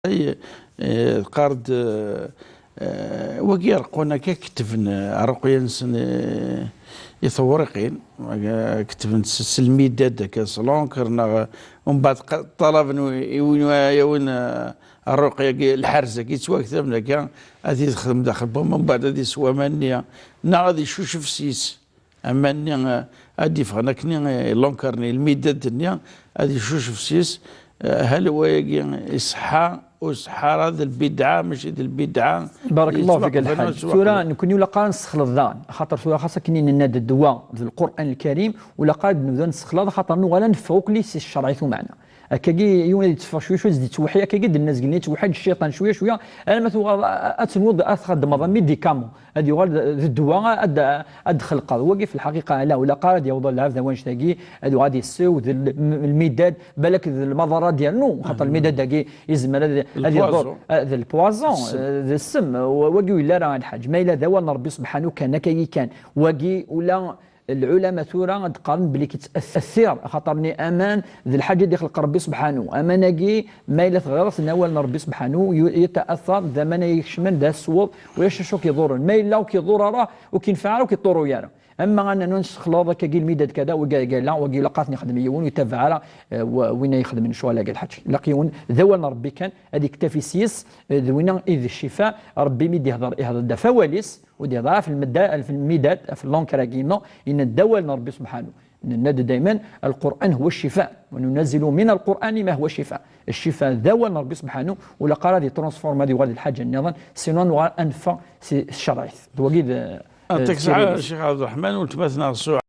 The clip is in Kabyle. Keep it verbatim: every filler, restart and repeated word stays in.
Ay, eh, teqqar-d, eh, eh, wagi reqqun akka, ketben, eh, rruqya-nsen, eh, i tewriqin, eh, ketben s, s lmidad akka, s l'encre, neɣ, eh, umbeɛd qa-, ṭalaben i, i win ara yawin, eh, rruqya-agi, lḥerz-agi yettwaktaben akka, ad t-id-xdem daxel n wama, umbeɛd ad yeswa aman-nni, neɣ ad icucef s-is. Aman-nni, eh, ad d-iffɣen akkenni, eh, l'encre-nni, lmidad-nni, ad icucef s-is, eh, hal wayagi iṣeḥḥa, ur iṣeḥḥa ara, d lbidɛa, mačči d lbidɛa. Barakallahu fik a yettwaqbel, lḥaǧ. Tura nekkni ur ilaq ara nessexleḍ daɣen, axaṭer tura xas akken i nenna-d ddwa d Lqur'an Lkarim, ur ilaq ara ad nebda nessexleḍ, axaṭer nuɣal ad neffeɣ akk si ccerɛit umeɛna. Akkagi, yiwen ad yetteffeɣ cwiya cwiya, ad yettweḥḥid, akkagi d-nenna zgelli yettweḥḥid cciṭan cwiya cwiya, alamma tuɣal a-, a-, ad tenwiḍ ad txeddmeḍ am médicament. Ad yuɣal d, d ddwa ad, ad d-xelqeḍ. Wagi, fi lḥaqiqa, ala, ur ilaq ara ad yaweḍ lɛebd ar wannect-agi, ad yuɣal ad yessew d l-, m-, lmidad, balak d lmaḍara ad yernu, xaṭer lmidad-agi yezmer ad, ad iḍur. Lpoison. Ah, d lpoison, eh, d ssem. Wa-, wagi ur yelli ara a lḥaǧ. Ma yella d awal n Ṛebbi subḥanu kan, akkagi kan. Wagi ula lɛulama tura ad d-qqaren belli yett'athir, axaṭer-nni aman d lḥaǧa i d-ixleq Ṛebbi subḥanu. Aman-agi, ma yella teɣriḍ-asen awal n Ṛebbi subḥanu, yu-, yett'athar d aman ay ikecmen d asweḍ, ulac acu k-iḍurren. Ma yella ur k-iḍur ara, ur k-infiɛ ara, ur k-iṭṭuruy ara. Ama ad nernu nessexleḍ akkagi lmidad kada, wagi, wagi la, wagi ilaq ad ten-ixdem yiwen, ur itabaɛ ara, eh, wa-, win ay ixedmen ccɣel-agi a lḥaǧ. Ilaq yiwen, d awal n Ṛebbi kan, ad iktafi s-yes, eh, d winna i d ccifa. Ṛebbi mi d-ihdeṛ, ihdeṛ-d ɣef wawal-is, ur d-ihdeṛ ɣef lmedda-, ɣef lmidad, ɣef l'encre-agi, non, yenna-d d awal n Ṛebbi subḥanu. Nenna-d dayman, القرآن هو الشفاء، وننزل من القرآن ما هو شفاء. Ccifa d awal n Ṛebbi subḥanu, ur ilaq ara ad yettṛansfurma, ad yuɣal d lḥaǧa nniḍen, sinon ad nuɣal ad neffeɣ si tcerɛit. D wagi d, eh, Yeɛṭik ṣṣeḥḥa, Ccix Ɛebderreḥman, weltma-tneɣ Suɛa.